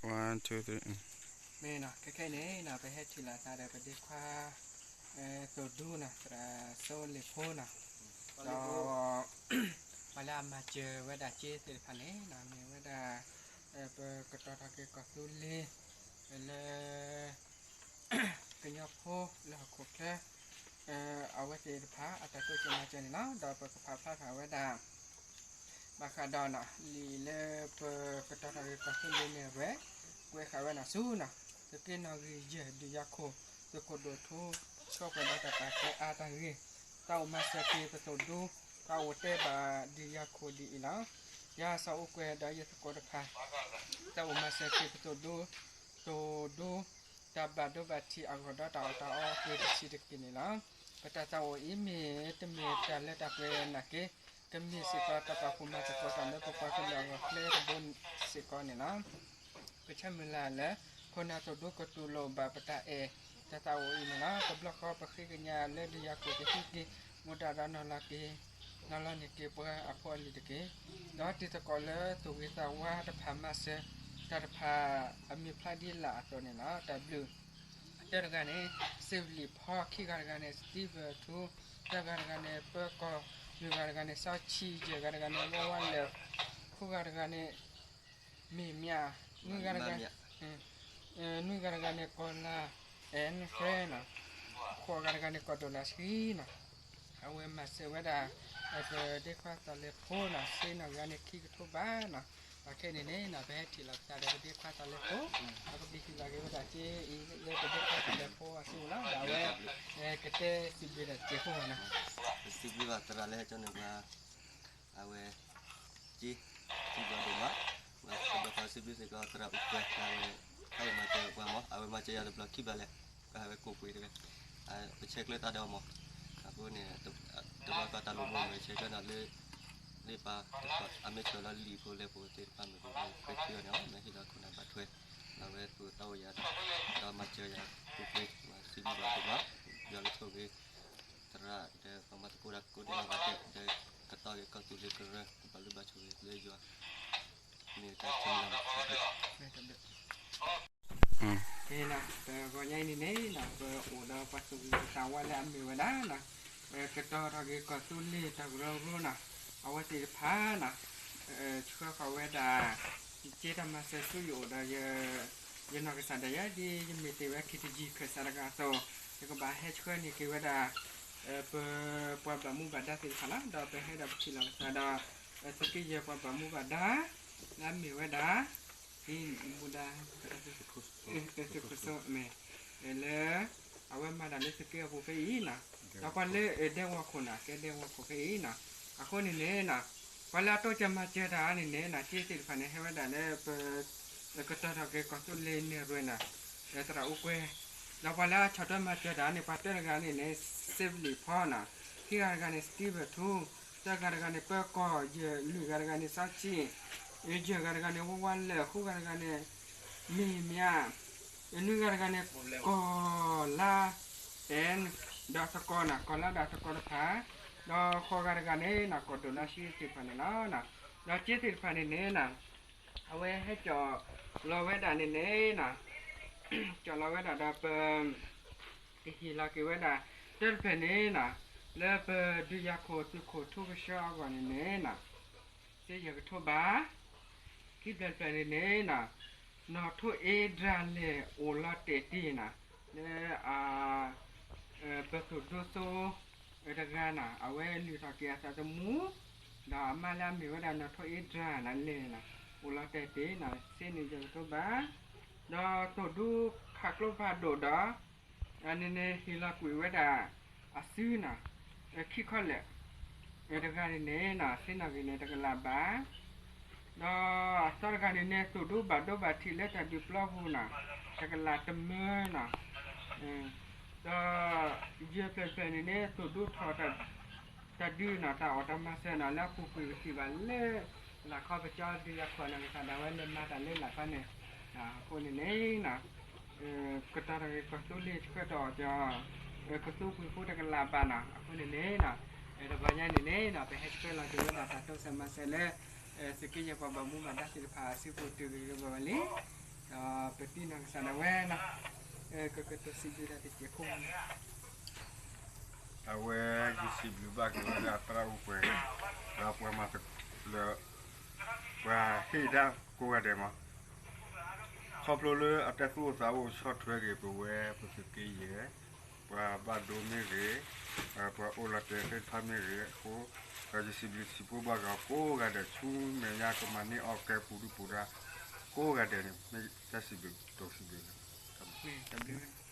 One, two, three. မ့ၢ်နီၤ ခဲခဲအံၤန့ၣ်နီၤ ပဟဲထံၣ်လိာ်သးဒီးပဒ့ခွါ သိၣ်ဒူနီၤ သရၣ်စိလ့ၣ်ဖိနီၤ ဒီး ပှၤလၢအမၤစၢၤဝဲဒၣ်စ့သ့ၣ်တဖၣ်န့ၣ်နီၤ မ့ၢ်ဝဲဒၣ် ပကတီၤထီၣ်က့ၤကီၢ်သူလ့ၤ လၢ ကညီဖိလၢဟီၣ်ခိၣ်ချၢ အဝဲသ့ၣ်တဖၣ် အတၢ်တိစၢၤမၤစၢၤန့ၣ်လီၤ. ဒီးပကဖးဖျါထီၣ်ဝဲဒၣ် ဘၣ်ဃးဒီးနီၤ လံာ်လၢပကတီၤထီၣ်က့ၤကီၢ်သူလ့ၤန့ၣ်ရဲၣ် ကွဲးဃာ်ဝဲနီၤဆူနီၤ သုးက့နီၣ်ဂံၢ်ယဲၢ် ဒုးယၤခိၣ် သုးခိၣ်ဒိၣ်ထူ ဆိပှဲၤဒီးတၢ်ပာ်ကဲအါတၢ်ဂ့ၢ် တၢ်အိၣ်မၤစၢၤက့ၤပသိၣ်ဒူ တၢ်အိၣ်တဲဘၣ်ဒုးယၤခိၣ်ဒ်အံၤလီၤ. ယၤစီၤအိၣ်ကွဲၤဒီးယသကိးတဖၣ် တၢ်အိၣ်မၤစၢၤက့ၤပသိၣ်ဒူ သိၣ်ဒူ တၢ်ဘၣ်ဒိဘၣ်ထံးအဂီၢ်ဒီးတၢ်အီၣ်တၢ်အီအပှ့ၤတဆံးတက့ၢ်န့ၣ်လီၤ. ပတၢ်သးအိၣ်အံၤမ့ၢ်တမ့ၢ်တၢ်လၢတၢ်ပှဲၤနာ်က့ ကမ့ၢ်စ့ၢ်ကီးတၢ်ပာ်ဖှိၣ်မၤသကိးတၢ်လၢပပှၤကလုာ်အဂီၢ်ကျဲတဘိစ့ၢ်ကီးန့ၣ်လီၤ. ပဆၢမုၢ်လၢ်လၢ ခိၣ်နၢ်သိၣ်ဒူကတူၢ်လိာ်ဘၣ်ပတၢ်အဲၣ် တၢ်သးအိၣ်အံၤန့ၣ်လီၤ. တဘျီဃီပဃ့ကညးလၢဒုးယၤခိၣ်ကဟံးက့ၤ မူဒါဒီးနီၢ်လီၤက့ၤ နီၢ်လီၤန့ၢ်က့ၤပှၤအဖိအလံၤတက့ၢ်. ဒီးတံၤသကိးလၢသူၣ်ဂ့ၤသးဝါတဖၣ်မၤစၢၤ တၢ်တဖၣ်အမံၤဖျါဒ်လာ်အသိးန့ၣ်လီၤ. တၢ်ဘျုး တၢတဂၤန့ၣ် စ့လံာ်ဖီ ခံဂၤတဂၤန့ၣ် Steven ထူ သၢဂၤတဂၤန့ၣ် ပၢကီၢ် လွံၢ်ဂၤတဂၤန့ၣ် စီၤဆံး ယဲၢ်ဂၤတဂၤန့ၣ် ဝီဝါလၢၢ် ဃုဂၤတဂၤန့ၣ် မ့ၢ်မၠး နွံဂၤတဂၤ နွံဂၤတဂၤန့ၣ် ကီၢ်လၤ အဲၣ်နဖဲနီၤ ဃိးဂၤတဂၤန့ၣ် ကီၢ်ဒိၣ်လၢဆှံနီၤ အဝဲမၤစၢၤဝဲဒၣ် ပဒ့ခွါသီလ့ၤဖိနီၤ စ့နီၢ်ဂံၢ်န့ၣ် ခံကထိဘးနီၤ အခဲအံၤန့ၣ်နီၤ ပဟဲထံၣ်လိာ်ပသးဒီးပဒ့ခွါသီလ့ၤဖိ အကပံာ်ဃံလၤက့ၤဝဲဒၣ်စ့အံၤ လၢပဒ့ခွါသီလ့ၤဖိအစုပူၤလီၤ ဒီးအဝဲ ကတဲစံးဘျုးတၢ်တစဲးဖိနီၤ စံးဘျုးဘၣ်သရၣ်လၢဟဲကၠီန့ၢ်ပှၤ အဝဲ က့ စံးဘျုးဒိၣ်မး ပှၤစံးဘျုးစ့ၢ်ကီးသရၣ်အူကွဲ အဝဲ တၢ်အိၣ်မၤစၢၤပှၤမး အဝဲမၤစၢၤယၤတဘျီခံဘျီလဲၣ် ပှၤဟဲဝဲကိးပှ့ၤတဂၤ ပဆဲးကျၢသးဒီးမး အဃိန့ၣ် တဘျီဃီတၢ်လိၣ်ဘၣ်မ့ၢ်ဆဲးကျၢနီၤလၢ လၢပှၤတဖၣ် အမ့ၢ်ဆှၢလီၤလံာ်ဖိလဲၣ်ဖိသ့ၣ်တဖၣ်မ့ၢ်ဂ့ၤ မ့ၢ်ခွဲးခံအီၤန့ၣ် မ့ၢ်ဟ့ၣ်လီၤခိၣ်နၢ်ဘၣ်ထွဲ အဝဲသူၣ်တၢ်အိၣ်ယၤ ဒီးမၤစၢၤယၤ ပူၤပှ့ၤ စံးဘျုးဘၣ်ဒိၣ်မး ယွၤကဆိၣ်ဂ့ၤ သရၣ်ဒီးပှၤမၤသကိးတၢ်ကိးဒံနီၢ်ဂၤဒဲး ဒီးကတီၤက့ၤကီၢ်သူလ့ၤကရၢ ကဘၣ်လုၢ်ဘၣ်ဆိၣ်ဂ့ၤလၢယွၤ မ့ၢ်တၢ်ဆိၣ်ဂ့ၤလီၤ တဂီၤညါအံၤန့ၣ်န့ၣ်နီၤ ပအိၣ်ဒီးပှၤသူၣ်ဂ့ၤသးဝါလၢအမ့ၢ်ဝဲဒၣ်နီၤ ကတီၤထီၣ်က့ၤကီၢ်သူလ့ၤတၢ်ကရၢကရိနီၤ အဝဲသ့ၣ်တဖၣ်နီၤ ဆှၢဃီၤဝဲဒၣ် ယက့တၢ်မၤစၢၤဆူယအိၣ်ဒီး ယနီၢ်ကစၢ်ဒၣ်ယဲ ဒ်ယမ့ၢ်တ့ၢ်ဝဲ ခံတယံၤ ခၢၣ်စးတဂၤအသိး ယကဘၣ်ဟဲဆှၢန့ၢ်က့ၤဝဲဒၣ် ပပှၤဘၣ်မူဘၣ်ဒါသ့ၣ်တဖၣ်လီၤ. ဒီးပဟဲဒီးပထံၣ်လိာ်ပသးဒီး သုးက့ယဲၢ်ပှၤဘၣ်မူဘၣ်ဒါ လၢအမ့ၢ်ဝဲဒၣ် မူဒါ သုးခိၣ်စိ မ့ၢ် လၢ အဝဲမၤတၢ်လၢသုးက့အပူၤဖဲအံၤနီၤ ဒီးပှၤလၢအဒဲဝီခိၣ်နီၤ ကဲဒဲဝီခိၣ်ဖဲအံၤနီၤ အဃိန့ၣ်န့ၣ်နီၤ ပှၤလၢအတိစၢၤမၤစၢၤတၢ်န့ၣ်န့ၣ်နီၤ စ့သ့ၣ်တဖၣ်န့ၣ် ဟဲဝဲဒၣ်လၢပ ကတီၤထီၣ်က့ၤကီၢ်သူလ့ၤန့ၣ်ရဲၣ်နီၤ သရၣ်အူကွဲ ဒီးပှၤလၢအဆီၣ်ထွဲမၤစၢၤတၢ်န့ၣ် ပှၤတၢတဂၤန့ၣ်န့ၣ် စ့လံာ်ဖီနီၤ ခံဂၤတဂၤန့ၣ် Steven ထူ သၢဂၤတဂၤန့ၣ် ပၢကီၢ် ယဲၢ် လွံၢ်ဂၤတဂၤန့ၣ် စီၤဆံး ယဲၢ်ဂၤတဂၤန့ၣ် ဝီဝါလၢၢ် ဃုဂၤတဂၤန့ၣ် မ့ၢ်မၠး နွံဂၤတဂၤန့ၣ် ကီၢ်လါ အဲၣ် ဒီးသကိးနီၤ ကီၢ်လါဒီးသကိးတဖၣ် ဒီးဃိးဂၤတဂၤန့ၣ်နီၤ ကီၢ်ဒိၣ်လါဆှံသ့ၣ်တဖၣ်န့ၣ်လီၤ. ဒီးစ့သ့ၣ်တဖၣ်န့ၣ်န့ၣ်နီၤ အဝဲဟဲကၠီၣ်လီၤဝဲဒၣ်န့ၣ်န့ၣ်နီၤ ကၠီၣ်လီၤဝဲဒၣ်ဒီးပ ကဟ့ၣ်လီၤက့ၤဝဲဒၣ် တၢတဖျၢၣ်န့ၣ်နီၤ လၢပဒုးယၤခိၣ်သုးခိၣ်ထူကဆှီအဂီၢ်န့ၣ်န့ၣ်နီၤ စ့ယဲၢ်ကထိဘး ခံဖျၢၣ်တဖျၢၣ်န့ၣ်န့ၣ်နီၤ နီၣ်ထိၣ်အ့ဒြၣ်လဲၣ်အိၣ်လီၤတဲာ်တ့ၢ်နီၤ လၢ ပသိၣ်ဒိသိ တဂၤနီၤ အဝဲလုၢ်ထီၣ်က့ၤအသးသမူ ဒီးအမါလၢအမ့ၢ်ဝဲဒၣ်နီၣ်ထိၣ်အ့ဒြၣ်နီၤလဲၣ်နီၤ အိၣ်လီၤတဲာ်တ့ၢ်နီၤ စ့န့ၣ်ယဲၢ်ကထိဘး ဒီးသိၣ်ဒူခးကျိဖးဒိၣ်ဒီး အန့ၣ်န့ၣ်ဟ့ၣ်လီၤကွံာ်ဝဲဒၣ် အစုနီၤ ခံခီလဲၣ် တဂၤန့ၣ်န့ၣ်နီၤ စ့နီၣ်ဂံၢ်န့ၣ် တကလးဘး ဒီးအသီတဂၤန့ၣ်န့ၣ် သိၣ်ဒူဘၣ်ဒိဘၣ်ထံးလၢတၢ်ဒုးပျီပူၤနီၤ တကလးတမၢနီၤ ဒီးယဲၢ်ဖျၢၣ်တဖျၢၣ်န့ၣ်န့ၣ် သိၣ်ဒူထီၣ် တၢ်ဒုးနီၤ တၢ်အီၣ်တၢ်မၤစၢၤနီၤ လၢအပူၤကွံာ်ကထံၣ်ဘၣ်လၢ လၢခီပကၠီဒုးယၤခိၣ်နီၤ ကစၢ်ဒၣ်ဝဲလဲၤမၤတၢ်လၢလၢခီန့ၣ် အဃိန့ၣ်န့ၣ်နီၤ ကတီၤထီၣ်က့ၤကီၢ်သူလ့ၤဆှၢထီၣ်ကီၢ် ကသူပှ့ၤဖိတကလးဘးနီၤ အဃိန့ၣ်န့ၣ်နီၤ တဂီၤညါန့ၣ်န့ၣ်နီၤ ပဟဲဆှၢလီၤက့ၤဝဲဒၣ်တၢ်တိစၢၤမၤစၢၤလၢ သုးက့ယဲၢ်ပှၤဘၣ်မူဘၣ်ဒါသ့ၣ်တဖၣ်အစုပူၤတုၤက့ၤကဘၣ်ဝဲလံ ဒီး တၢ်တံၢ်နီၢ်ကစၢ်ဒၣ်ဝဲနီၤ, ကကတိၤစံးဘျုးတၢ်တစဲးဖိ အဝဲယစံးဘျုးဘၣ်က့ၤဝဲဒၣ်သရၣ်အိၣ်ပှဲၤ, ဒီးပှၤမၤသကိးလၢ ပှၤဟ့ၣ်တၢ်ကိးဂၤဒဲးမး, ခီဖျိလၢအတၢ်သူၣ်အိၣ်သးအိၣ်ဆီၣ်ထွဲက့ၤပဝဲပသုးက့ယဲၢ်, ပှၤဘၣ်ဒိမ့ၢ်ဂ့ၤ, ပှၤအိၣ်လီၤတဲာ်သ့ၣ်တဖၣ်မ့ၢ်ဂ့ၤအဃိ, ဒီးယစံးဘျုးစံးဖှိၣ်ဘၣ်က့ၤအီၤကိးဂၤဒဲး ဆူမဲာ်ညါကမၤန့ၢ်အီၣ်ကဲပူၤဒုၣ်ပူၤဒါ ကိးဂၤဒဲးန့ၣ် မ့ၢ်တၢ်စံးဘျုး တစံးဘျုးလီၤ.